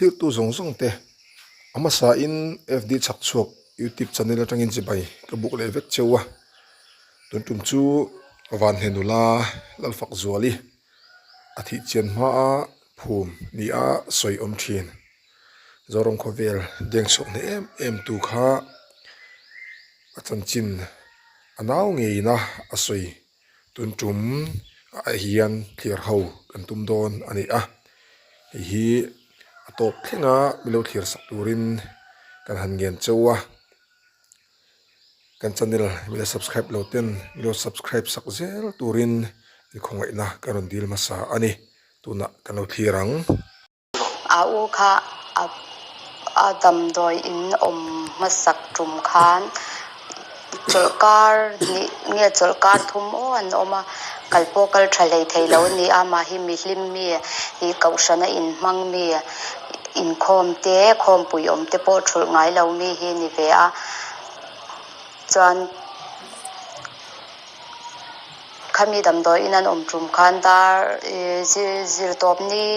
Thlirtu zawng zawng te a hmasa in FD chhak chhuak youtube channel atangin chibai ka buk leh vek cheu a. Tun tum chu Vanhne nula Lalfakzuali a thih chian hma a phum ni a sawi awm thin. Zoram khawvel deng chhuak hne em em tu kha a chanchin a nau ngeiin a a sawi. Tun tum ah hian thlir ho kan tum dawn a ni a, hei hi a tawp thleng a milo thlir sak turin kan han ngen cheu a, kan channel mila subscribe lo ten milo subscribe sak zel turin inkhawngaihna kan rawn dil hmasa a ni, tunah kan lo thlir ang. A u kha a damdawi in awm hmasak tum khan chawlhkar hnih nge chawlhkar thum aw an awm a, kal pawh kal tha hlei thei lo a ni a, mahhi mihlim mi ih kohhrana inhmang mi inkhawm te khawmpui awm te pawh thulh ngai lo mi hi ni ve a chuan. Khami damdawi in an awm tum khan dar zirtawp ni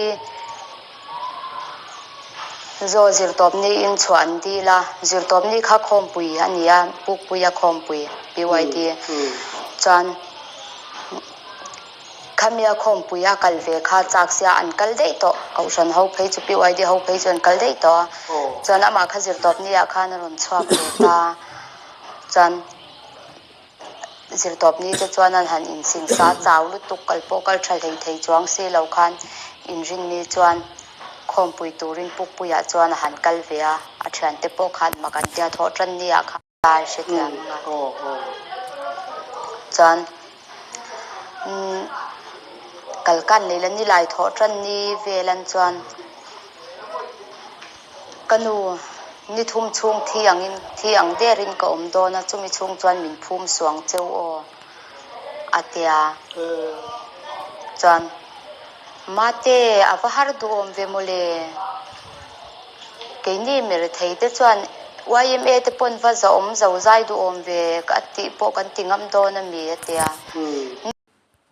zaw zirtawp ni in chhuah an dil a, zirtawp ni kha khawmpui a ni a, Pukpuia khawmpui PYD chuan khami a khawmpui a kal ve kha chak sia an kal daih tawh, Kohhran ho phei chu PYD ho phei chu an kal daih tawh a, chuan amah kha zirtawp ni ah khan a rawn chhuak ve ta chuan. Zirtawpni te chuan an han insinsa chau lutuk kal pawh kal tha hlei thei chuang si lo khan inrinni chuan khawmpui turin Pukpuiah chuan a han kal ve a, a thiante pawh khan mak an tia thawh tan ni ah khan lai hrethiam ang a. Chuan kal kan lei la nilai thawh tan ni vel an chuan. Ka nu, ni thum chhung thi angin, thi ang derin ka awm dawn a, chumi chhung chuan min phum suang cheu aw, a tia. Chuan, Mate, a va har duhawm ve mawle. Keini mirethei te chuan yma te pawn va zahawm zo zai duhawm ve a tih pawh kan ti ngam dawn a mi, a tia.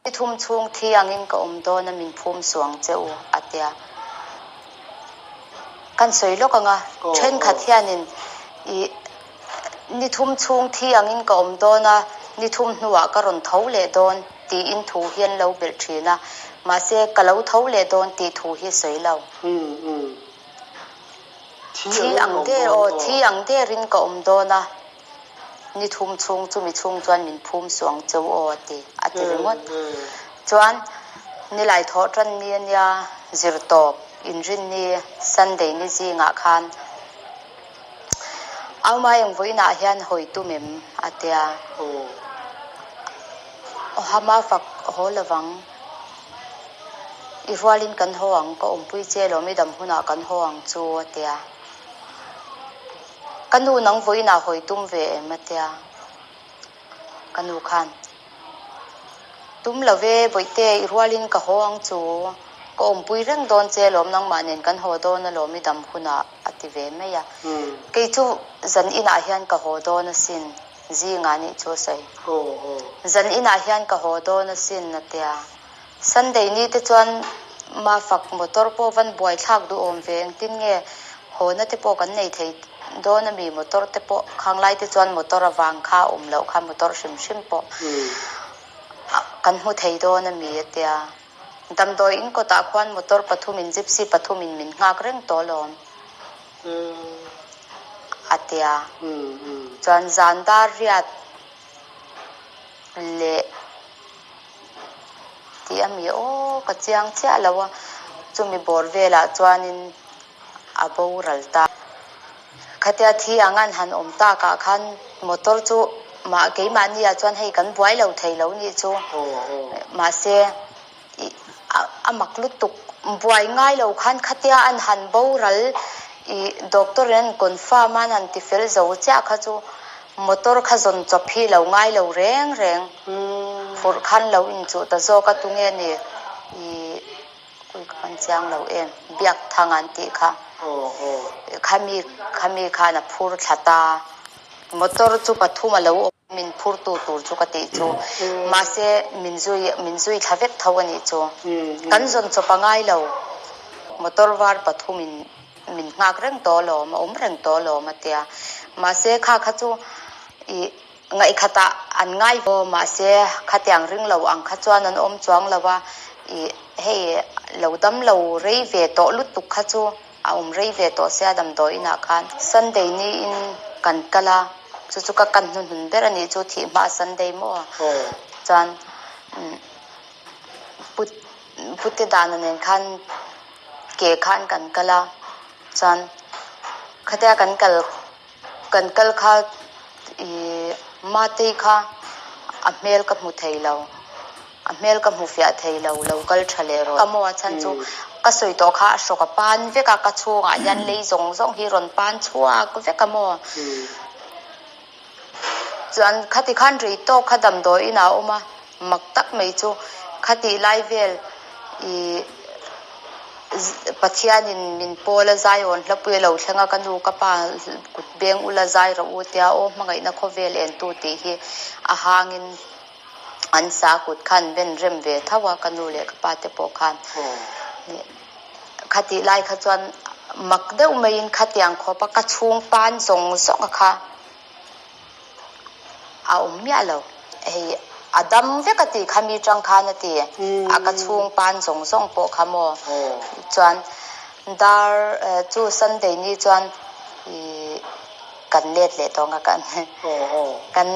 Ni thum chhung thi angin ka awm dawn a min phum suang che u, a tia. Kan sawi lawk ang a, thenkhat hianin i ni thum chhung thi angin ka awm dawn a, ni thum hnuah ka rawn tho leh dawn tiin thu hi an lo belh thin a, mahse ka lo tho leh dawn tih thu hi sawi lo. Thi ang der aw, thi ang derin ka awm dawn a. Ni thum chhung chumi chhung chuan min phum suang cheu aw a ti, a ti ringawt. Chuan nilai thawh tan ni a nia, zirtawp, inrinni, Sunday ni zingah khan Auma eng vawiinah hian hawi tum em? a tia. Hama fak haw lovang, i rualin kan haw ang, ka awmpui che lawm i dam hunah kan haw ang chu a tia. Ka nu nang vawiinah hawi tum ve em a tia ka nu khan. Tum lo ve Bawihte i rualin ka haw ang chu, ka awmpui reng dawn che alawm nangmah nen kan haw dawn alawm i dam hunah a ti ve mai a. Kei chu zan inah hian ka haw dawn asin zingah nih chu a sawi. Zan inah hian ka haw dawn asin a tia. Sunday ni te chuan Mafak motor pawh van buai thlak duhawm ve engtin nge hawna te pawh kan nei thei dawn ami motor te pawh khang lai te chuan motor avang kha awm loh kha motor hrim hrim pawh kan hmu thei dawn ami a tia damdawi in kawtah khuan motor pathum in gypsy pathum in min nghak reng tawh alawm a tia chuan zan dar riat leh. Tih a mi aw ka chiang chiah lo a, chumi bawr velah chuanin a boral ta. Khatia thi ang an han awm takah khan motor chu mah keimahni ah chuan hei kan buai lo thei lo nih chu mahse ih a mak lutuk buai ngai lo khan khatia an han boral ih doctor in an confirm a an han ti fel zo chiah kha chu motor kha zawn chawp hi lo ngai lo reng reng. Phurh khan lo inchuh ta zawk a tunge ni i ui ka hman chiang lo em biak thang an tih kha khami khami khan a phur thla ta motor chu pathum a lo awm min phur tu tur chu ka tih chu mahse min zui min zui thla vek tho a nih chu kan zawn chawp a ngai lo motor var pathum in. min nghak reng tawh alawm, a awm reng tawh alawm a tia. Mahse kha kha chu ih ngaihkhatah an ngai vo, mahse khatiang ring lo ang kha chuan an awm chuang lo a, ih hei lo dam lo rei ve tawh lutuk kha chu a awm rei ve tawh sia damdawi inah khan. Sunday niin kan kal a, chu chu ka kan hnuhnun ber a nih chu thih hma Sunday maw chuan Pu Pute dana nen khan ke khan kan kal a, chuan khatia kan kal kan kal kha ih Matei kha a hmel ka hmu thei lo, a hmel ka hmu fiah thei lo, lo kal tha leh rawh. Ka maw a chhan chu ka sawi tawh kha a hrawk a pan vek a, ka chhungah hian lei zawng zawng hi rawn pan chhuak vek a maw. Chuan khati khan rei tawk kha damdawi inah a awm a, mak tak mai chu khatih lai vel ih Pathianin min pawl a zai awn hlapui a lo thleng a, ka nu ka pa kut beng ula zai rawh u tia aw hmangaihna khawvel entu tih hi a hangin an sa kut khan ben rem ve tho a ka nu leh ka pa te pawh khan. Khatih lai kha chuan mak deuh maiin khatiang khawp a ka chhung pan zawng zawng a kha a awm miah lo. Hei a dam vek a tih kha mi tang khan a ti a ka chhung pan zawng zawng pawh kha maw chuan dar chu Sunday ni chuan ih kan let leh tawh ang a kan kan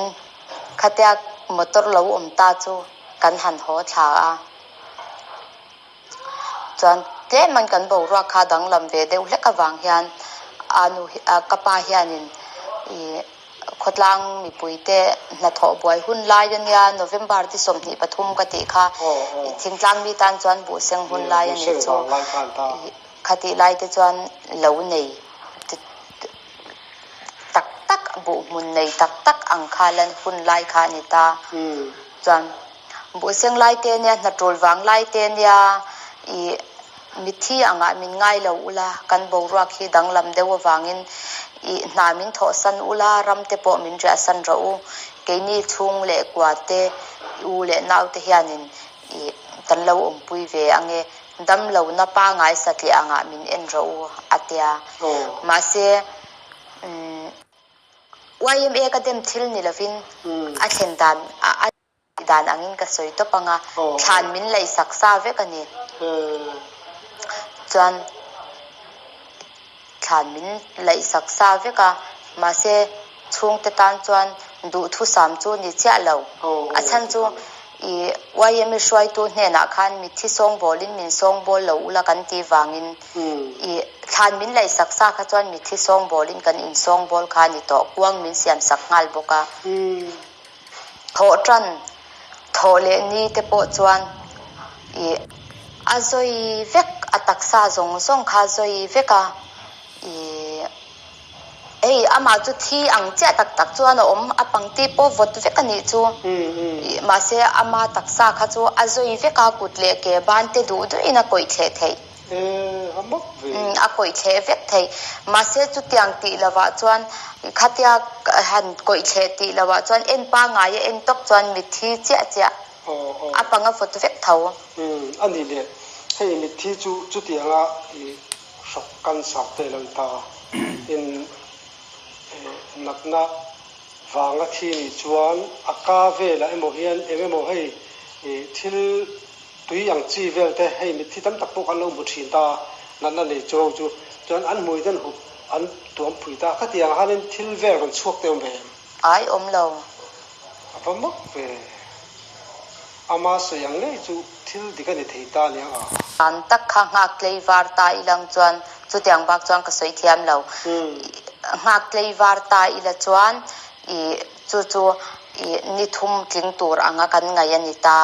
khatia motor lo awm ta chu kan han haw thla a. Chuan tlem an kan boruak kha danglam ve deuh hlek avang hian a nu hi ka pa hianin ih khawtlang mipuite hnathawh buai hun lai a nia November ti 23 ka tih kha thingtlang mi tan chuan buhseng hun lai a nih chu ih khatih lai te chuan lo nei tak tak buhhmun nei tak tak ang kha lan hun lai kha a ni ta chuan. Buhseng lai te nia, hnatul vang lai te nia, ih mitthi angah min ngai lo ula, kan boruak hi danglam deuh avangin ih hna min thawhsan ula, ram te pawh min riahsan rawh u. Keini chhung leh kua te, u leh nau te hianin ih kan lo awmpui ve ange, damlohna pangai satliah angah min en rawh u, a tia. Mahse, umm. YMA ka dem thil ni lovin a thlen dan a dan angin ka sawi tawp ang a, thlan min laihsak sa vek a ni. Chuan thlan min laihsak sa vek a, mahse chhungte tan chuan duhthusam chu ni chiah lo. A chhan chu i YMA hruaitu hnenah khan mitthi sawngbawlin min sawngbawl lo ula kan tih vangin I thlan min laihsak sa kha chuan mitthi sawngbawlin kan insawngbawl kha a ni tawh, kuang min siamsak nghal bawk a. Thawh tan, thawh leh ni te pawh chuan i a zawi vek, a taksa zawng zawng kha a zawi vek a, i Hei amah chu thi ang chiah tak tak chuan a awm, a pangti pawh vawt vek a nih chu. Mahse ama taksa kha chu a zawi vek a, kut leh ke ban te duh duhin a kawih thleh theih. A kawih thleh vek theih. Mahse chutiang tih lovah chuan khatia han kawih thleh tih lovah chuan en pangngai a en tawp chuan mitthi chiah chiah a pang a vawt vek tho. A nih leh hei mitthi chu chutianga Hrawk cancer te lo ta in natna vanga thi nih chuan a ka velah emaw hian eng emaw hei thil tui ang chi vel te hei mitthi tam tak pawh kan lo hmu thin ta natna nei chu ho chu chuan an hmui te an hup an tuam phui ta khatiang ah khanin thil vel rawn chhuak te awm ve em? Ai awm lo. A va mak ve. Ama sawi ang ngei chu thil dik a ni thei ta aniang a. An tak kha nghak tlei var ta ilang chuan chutiang bak chuan ka sawi thiam lo. Nghak tlei var ta ila chuan i chu chu i ni thum tling tur anga kan ngaih a ni ta.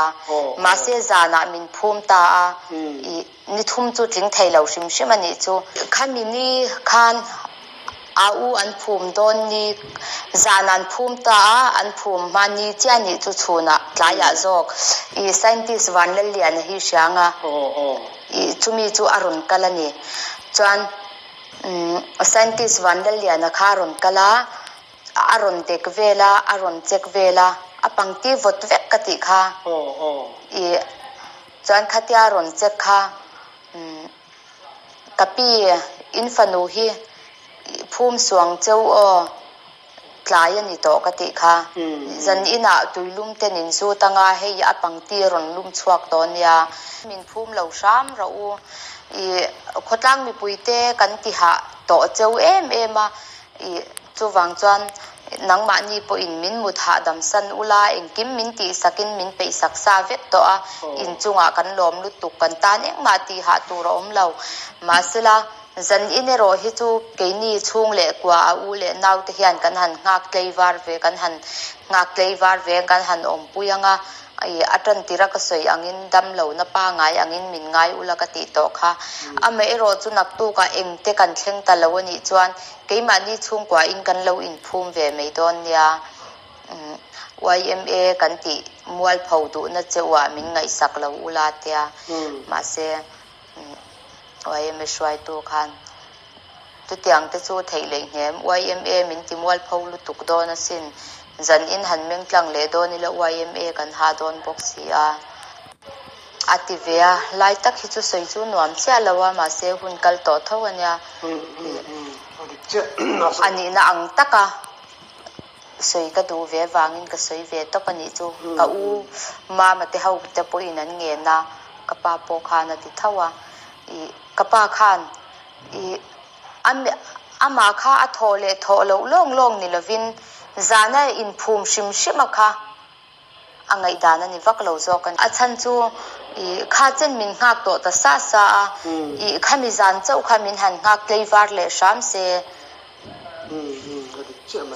Mahse zanah min phum ta a, i Ni thum chu tling thei lo hrim hrim a nih chu. Khami ni khan a u an phum dawn ni zan an phum ta a, an phum hma ni chiah nih chu chhunah tlaiah zawk i scientist Vanlalliana hi hriang a, i chumi chu a rawn kal a ni. Chuan scientist Vanlalliana kha a rawn kal a, a rawn dek vel a, a rawn check vel a, a pangti vawt vek ka tih kha i. Chuan khatia rawn check kha umm ka pi In fanu hi phum suang cheu aw, tlai a ni tawh ka tih kha. Zan inah tuilum ten in zut anga hei a pangti rawn lum chhuak tawh nia. Min phum lo hram rawh u. I khawtlang mipuite kan ti hah tawh cheu em em a, i chuvang chuan nangmahni pawhin min mut hahdam san ula, engkim min tihsakin min peihsak sa vek tawh a, inchungah kan lawm lutuk, kan tan engmah tih hah tur a awm lo. Mahsela, zan in erawh hi chu keini chhung leh kua a u leh naute hian kan han nghak tleivar ve, kan han nghak tleivar ve, kan han awmpui ang a, I a tan tir a ka sawi angin dam lo na pangai angin min ngai ula ka tih tawh kha. Amaherawh chu naktukah engte kan thleng ta lo a nih chuan keimahni chhungkuain kan lo inphum ve mai dawn nia. Yma kan tih mualpho duhna che uah min ngaihsak lo ula tia. Mahse yma hruaitu khan Chutiang te chu theih leh hnem yma min ti mualpho lutuk dawn asin. Zan in han meng tlang leh dawn ila yma kan ha dawn bawk si a. A ti ve a, lai tak hi chu sawi chu nuam chiah lo a, mahse hun kal tawh tho a nia. A nihna ang taka sawi ka duh ve vangin ka sawi ve tawp a nih chu. Ka u mama te ho te pawhin an ngen a, ka pa pawh khan a ti tho a. Ih, ka pa khan Ih, amah kha a thawh leh thawh loh lawng lawng ni lovin zana inphum hrim hrima kha a ngaihdan a ni vak lo zawk a ni. A chhan chu ih, kha chen min nghak tawh ta sa sa a, ih, khami zan chauh kha min han nghak tleivar leh hram se.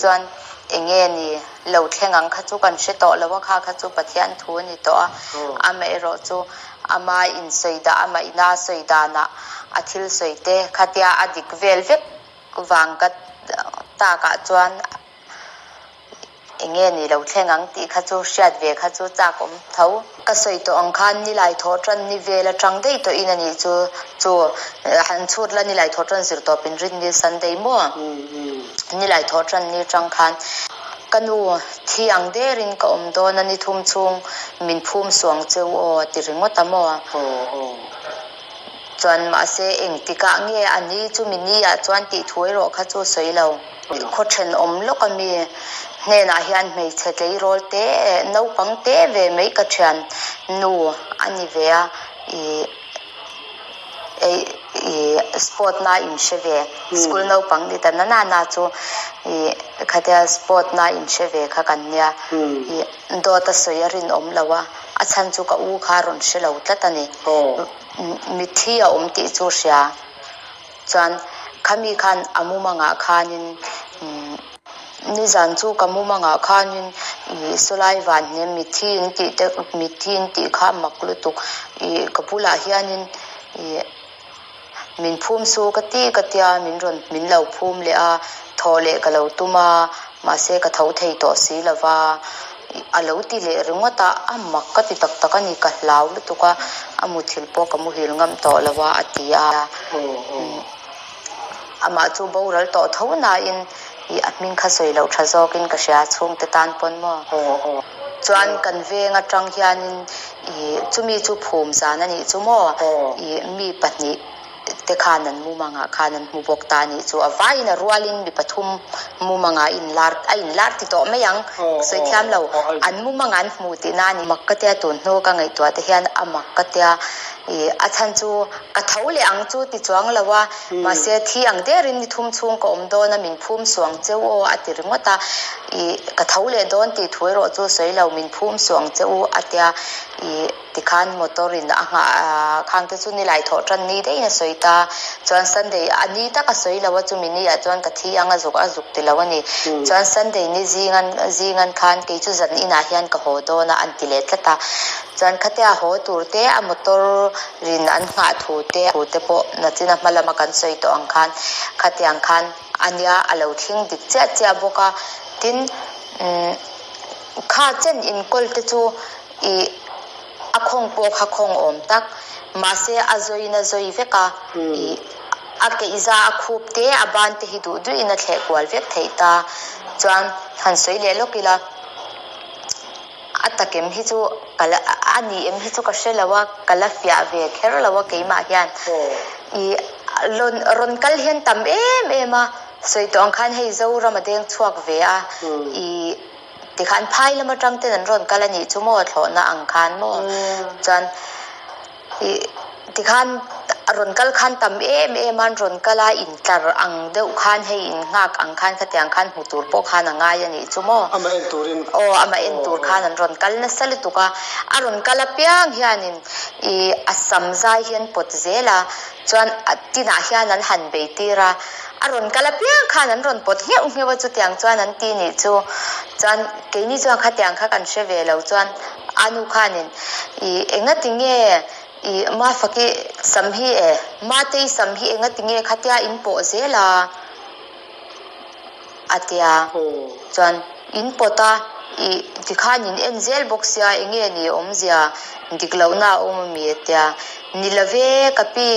Chuan enge ni lo thleng ang kha chu kan hre tawh lo a, kha kha chu Pathian thu a ni tawh a, amaherawh chu ama insawi dah ama ina sawi danah a thil sawi te khatia a dik vel vek vang ka takah chuan Enge ni lo thleng ang tih kha chu hriat ve kha chu chak awm tho. Ka sawi tawh ang khan nilai thawh tan ni vel atang daih tawh in a nih chu chu han chhut la nilai thawh tan zir tawp in rin ni Sunday maw nilai thawh tan ni tang khan ka nu thi ang der in ka awm dawn a ni thum chhung min phum suang cheu aw ti ringawt a maw. Chuan mahse engtikah nge a ni chu mi ni ah chuan tih thu erawh kha chu sawi lo. Khaw thenawm lawk a mi hnenah hian hmeichhe tleirawl te naupang te ve mai ka thian nu a ni ve a ih eih ih sport na in hre ve school naupang ni ta na na na chu ih khatia sport na in hre ve kha kan nia ih dawt a sawi a rinawm lo a a chhan chu ka u kha a rawn hre lo tlat a ni mitthi a awm tih chu hria. Chuan khami khan a mumangah khanin nizan chu ka mumangah khanin ih sawlai van hnem mitthi in tih te mitthi in tih kha mak lutuk ih ka bulah hianin ih min phum su ka ti ka tia min rawn min lo phum leh a thaw leh ka lo tum a mahse ka tho thei tawh si lova A lo ti leh ringawt a, a mak ka ti tak tak a ni, ka hlau lutuk a, a muthilh pawh ka muhil ngam tawh lo a, a ti a. Amah chu boral tawh tho nain ih a hming kha sawi loh tha zawkin ka hria, chhungte tan pawn maw? Chuan kan veng atang hianin ih chumi chu phum zan a nih chu maw? Ih mi pahnih. te khan an mumangah khan an hmu bawk ta a nih chu. A vaiin a rualin mi pathum mumangah a inlar a inlar ti tawh mai ang, sawi thiam lo. An mumangah an hmu tihna a ni. Mak ka tia tun hnu ka ngaihtuah te hian a mak ka tia ih a chhan chu ka tho leh ang chu ti chuang lo a, mahse thi ang derin ni thum chhung ka awm dawn a min phum suang cheu aw a ti ringawt a, ih ka tho leh dawn tih thu erawh chu sawi lo min phum suang cheu a tia ih. Tikhan motor in a nghah khang te chu nilai thawh tan ni daihin a sawi ta. Chuan Sunday a ni tak a sawi lo a chumi ni ah chuan ka thi ang a zuk a zuk ti lo a ni. Chuan Sunday ni zingan zingan khan kei chu zan inah hian ka haw dawn a an ti leh tlat a. Chuan khatia haw tur te a motor rin an nghah thu te thu te pawh nachina hma lama kan sawi tawh ang khan khatiang khan a nia a lo thleng dik chiah chiah bawk a. Tin umm kha chen inkawl te chu Ih, a khawng pawh kha khawng awm tak. Mahse a zawiin a zawi vek a, ih, a keihza a khup te, a ban te hi duh duhin a thleh kual vek theih ta. Chuan han sawi leh lawk ila, a takem hi chu ka la, a ni em hi chu ka hre lo a, ka la fiah ve kher lo a keimah hian. Ih, Rawn rawn kal hian tam em em a, sawi tawh ang khan hei Zoram a deng chhuak ve a, ih tikhan phai lam atang ten an rawn kal a nih chu maw thlawhna ang khan maw chuan ih tikhan rawn kal khan tam em em a an rawn kal a intlar ang deuh khan hei innghak ang khan khatiang khan hmu tur pawh khan a ngai a nih chu maw. Amah en turin. Aw amah en tur khan an rawn kal nasa lutuk a, a rawn kal apiang hianin ih a sam zai hi an pawt zel a. Chuan a tinah hian an han bei tir a, a rawn kal apiang khan an rawn pawt ngheuh ngheuh a, chutiang chuan an ti nih chu. Chuan keini chuan khatiang kha kan hre ve lo chuan a nu khanin ih engati nge ih Mafaki sam hi e, Matei sam hi engati nge khatia in pawh zel a? A tia. Chuan in pawt a, ih tikhan in en zel bawk sia enge ni awmzia dik lohna a awm ami a tia. Ni love ka pi,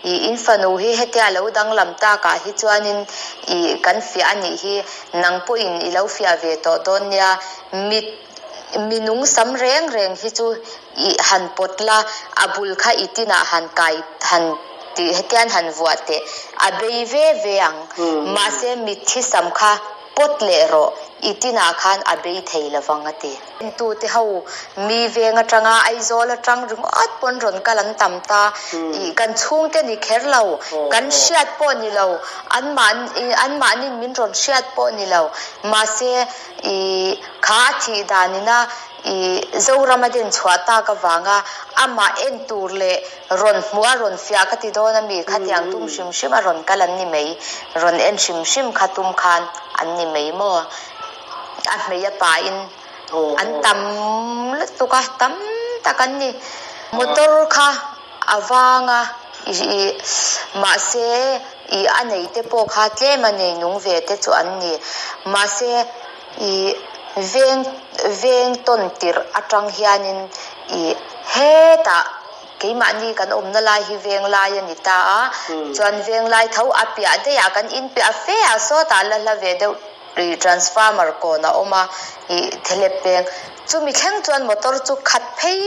ih in fanu hi hetia a lo danglam takah hi chuanin ih kan fiah a nih hi, nang pawhin i lo fiah ve tawh dawn nia, mit Mi nung sam reng reng hi chu i han pawt la, a bul kha i tinah han kai han tih hetian han vuah teh, a bei ve ve ang. Mahse mitthi sam kha pawt leh rawh, i tinah khan a bei thei lovang a ti. Entute ho mi veng atanga Aizawl atang ringawt pawn rawn kal an tam ta, ih kan chhungte ni kher lo, kan hriat pawh ni lo, anmahnin min rawn hriat pawh ni lo, mahse I kha a thih danina i Zoram a den chhuah tak avanga amah en tur leh rawn hmuh a rawn fiah ka ti dawn a mi khatiang tum hrim hrim a rawn kal an ni mai, rawn en hrim hrim kha tum khan an ni mai maw? A hmei a pain an tam lutuk a, tam tak an ni. Motor kha A vang a, ih mahse ih a nei te pawh kha tlem a nei nung ve te chu an ni. Mahse ih veng veng tawn tirh atang hianin ih hetah keimahni kan awmna lai hi veng lai a ni ta a, chuan veng lai tho a piah daih ah kan inpiah fe ah sawtah la hla ve deuh ih transformer kawn a awm a, ih thelep peng chumi thleng chuan motor chu khat phei.